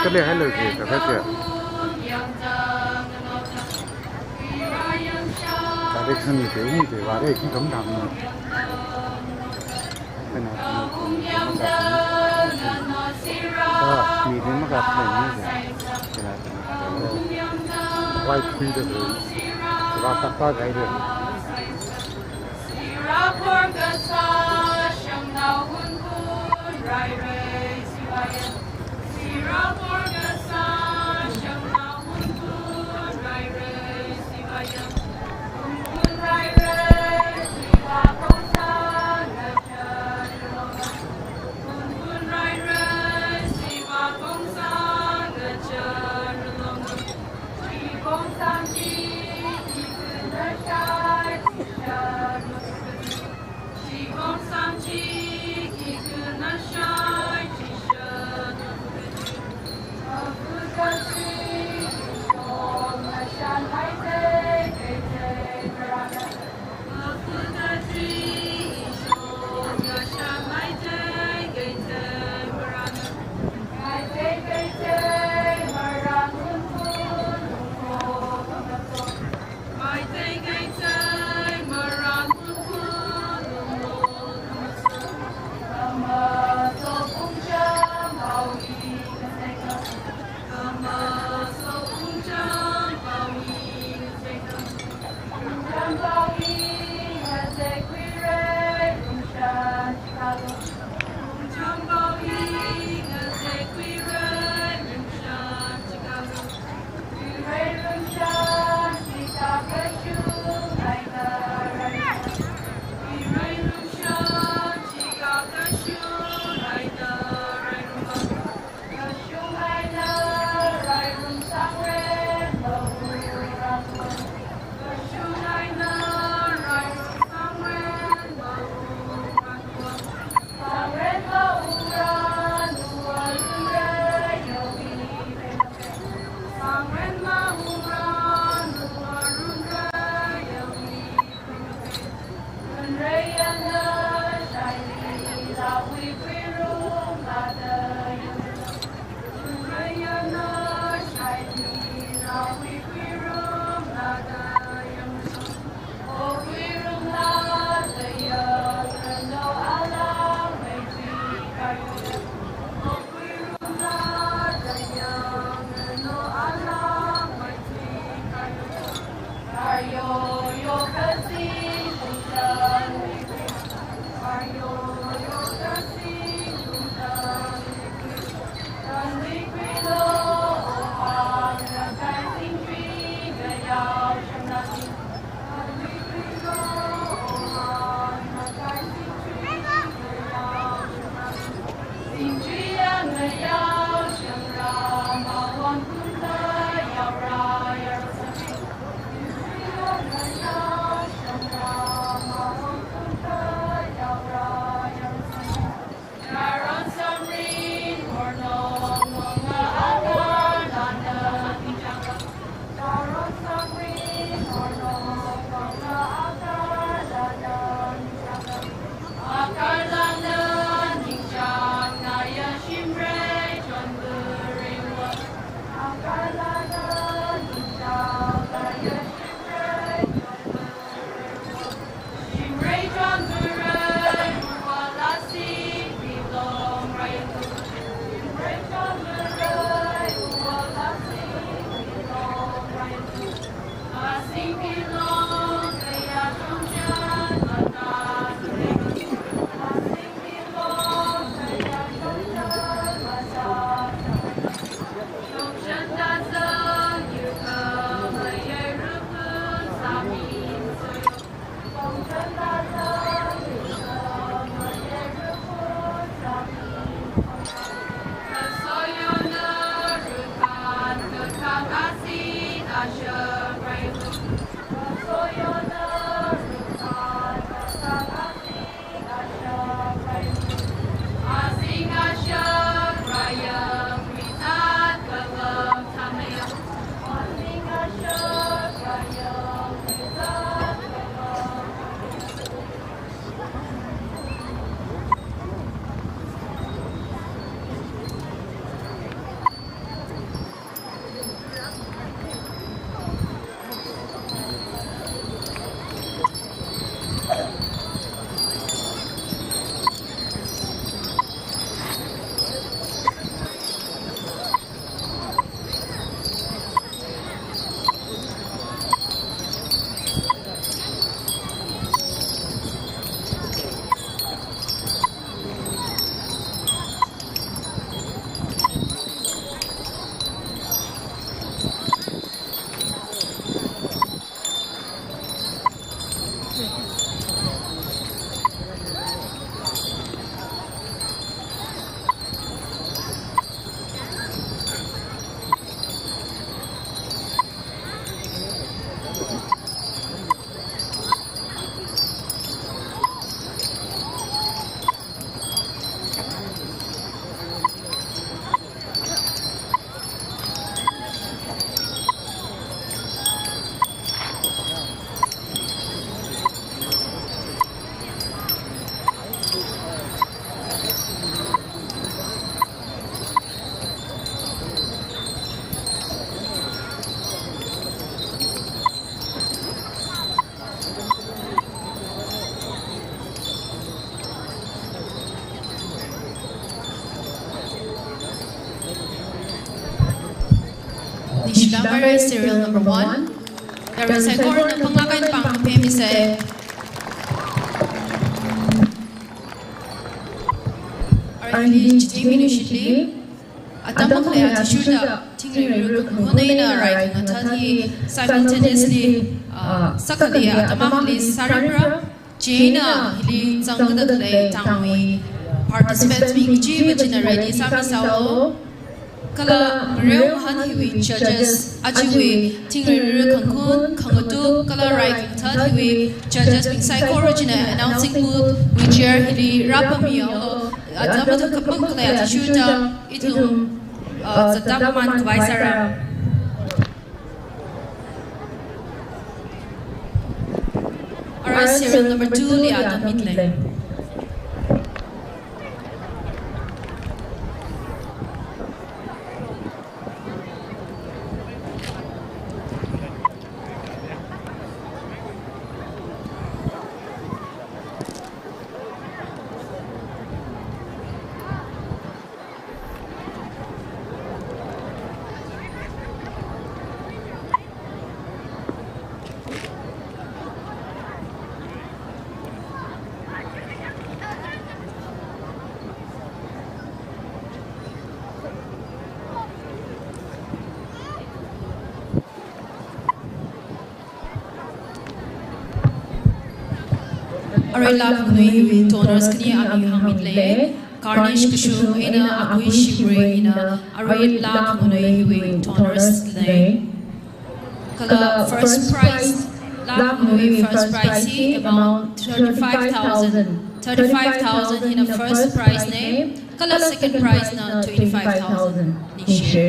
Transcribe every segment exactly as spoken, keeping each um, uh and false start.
Le hello ke, ka ka ke. Direction ni te, ni te, vare ki kam dang. Kana, kana, kana, kana. Ah, ni ni ma ka plan ni. Kana, kana. Wai kui de. Ra ta ta gai de. Shidamvare serial number one. Yarui saikorana panglāk eina pāngphemisa. Arui chithei minushili, atam makhalei athishurda thingreira khangakhun eina rai khangathā hi simultaneously, uh, sākhali atam akhali sāripra. Chieina hili zangkada khalei tangwui participants mi kachiva china ready sāmisalu. Kala ngareo ngahān hiwui judges, ajawui thingreira khangakhun, khangatuk, kala rai khangathā hiwui judges bing saikora china announcing booth wui chair hili rāpammilu. Atam athishurda ithum, uh, zatda mankhavai sāra. Ara serial number two li atam midalei. Arui laa khanganui hiwui donors khani aming hāngmidalei. Karnish Kashung eina Akui Shimray hina arui laa khanganui hiwui donors lei. Kala first prize, laa khanganui first prize hi amount thirty-five thousand. Thirty-five thousand hina first prize na, kala second prize na twenty-five thousand. Ningshi.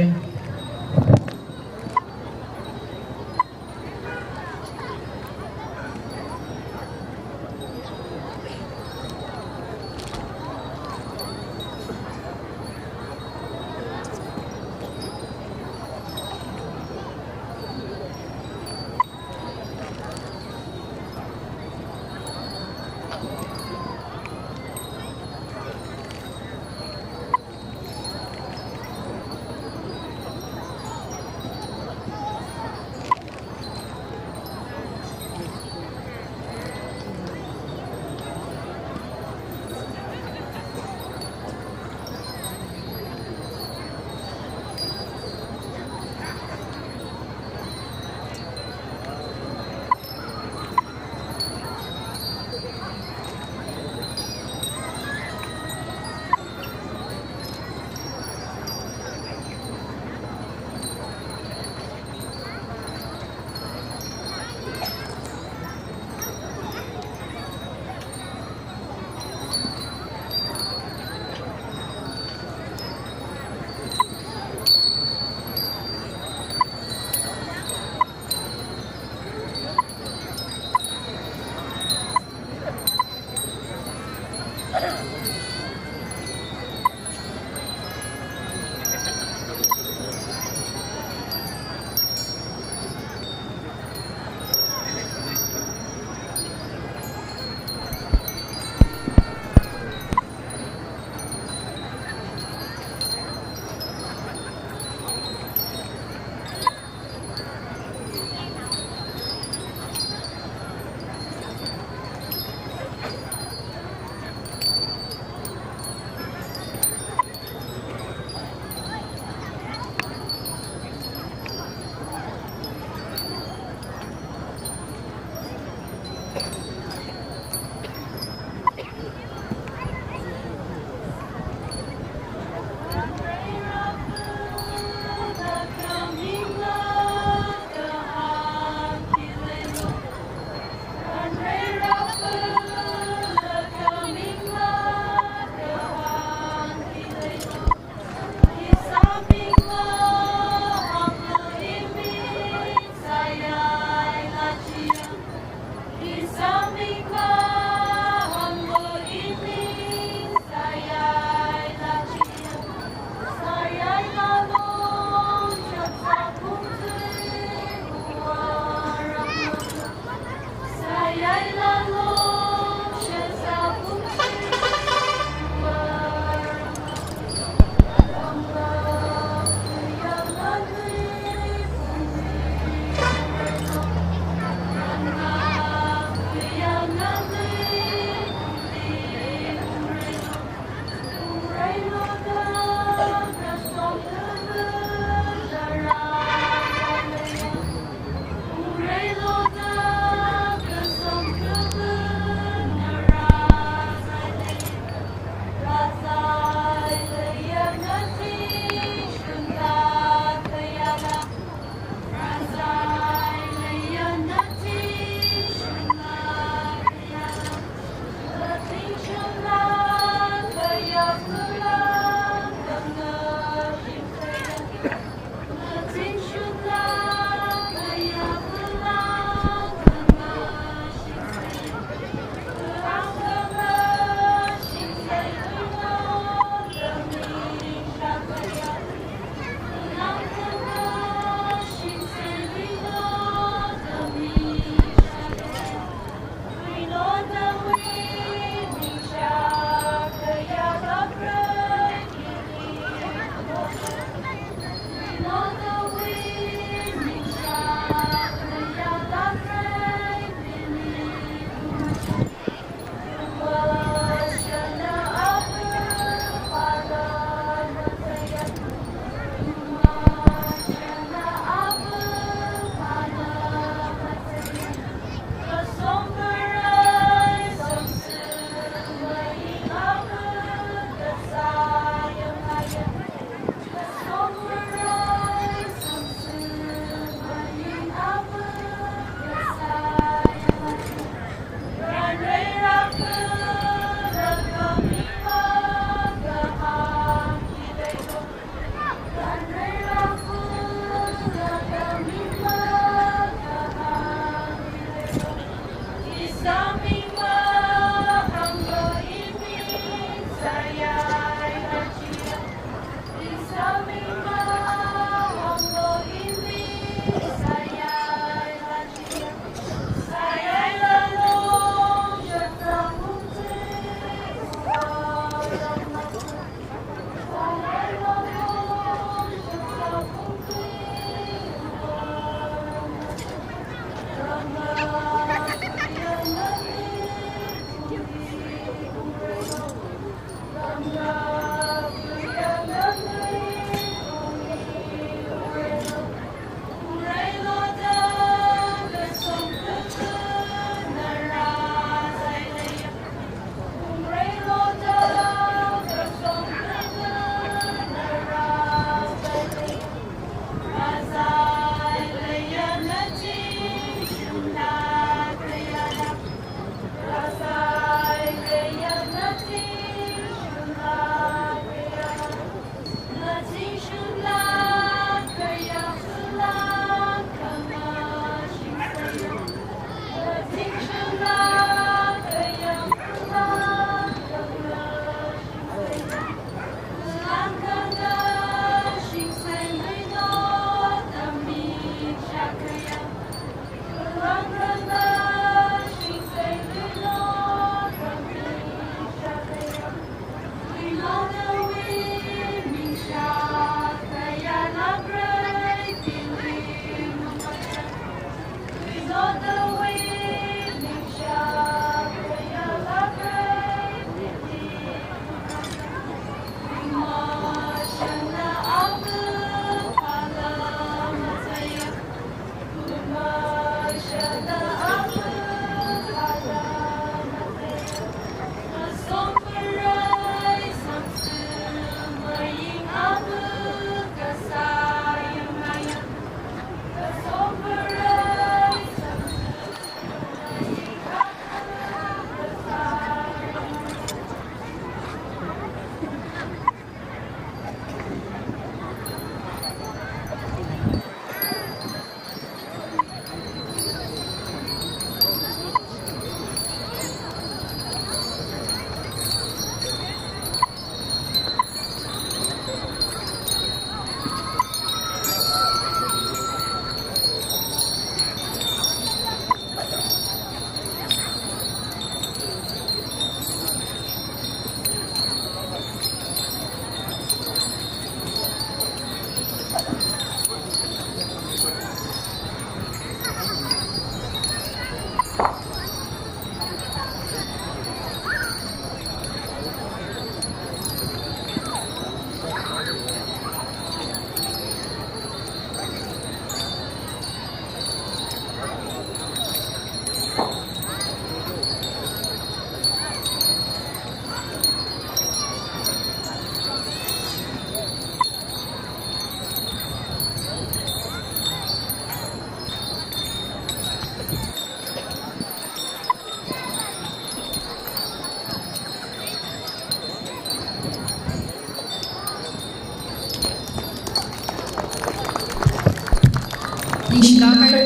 Ningshilāk haira.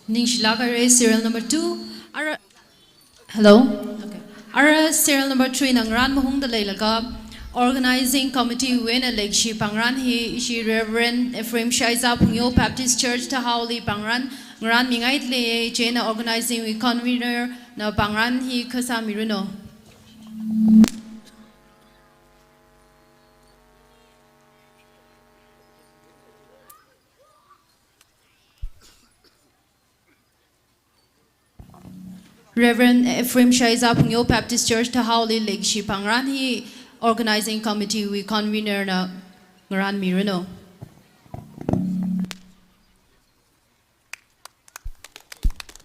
Ningshilāk haira, serial number two. Ara, hello? Okay. Ara serial number three na ngarān mahungda leilaga, organizing committee wui eina leikashi pāngarān hi ishi Reverend Ephraim Shaiza Phungyo Baptist Church Thahaoli pāngarān ngarānmingaida leiya, chieina organizing wui convener na pāngarān hi kha sāmiranu. Reverend Ephraim Shaiza Phungyo Baptist Church Thahaoli leikashi pāngarān hi organizing committee wui convener na ngarānmiranu.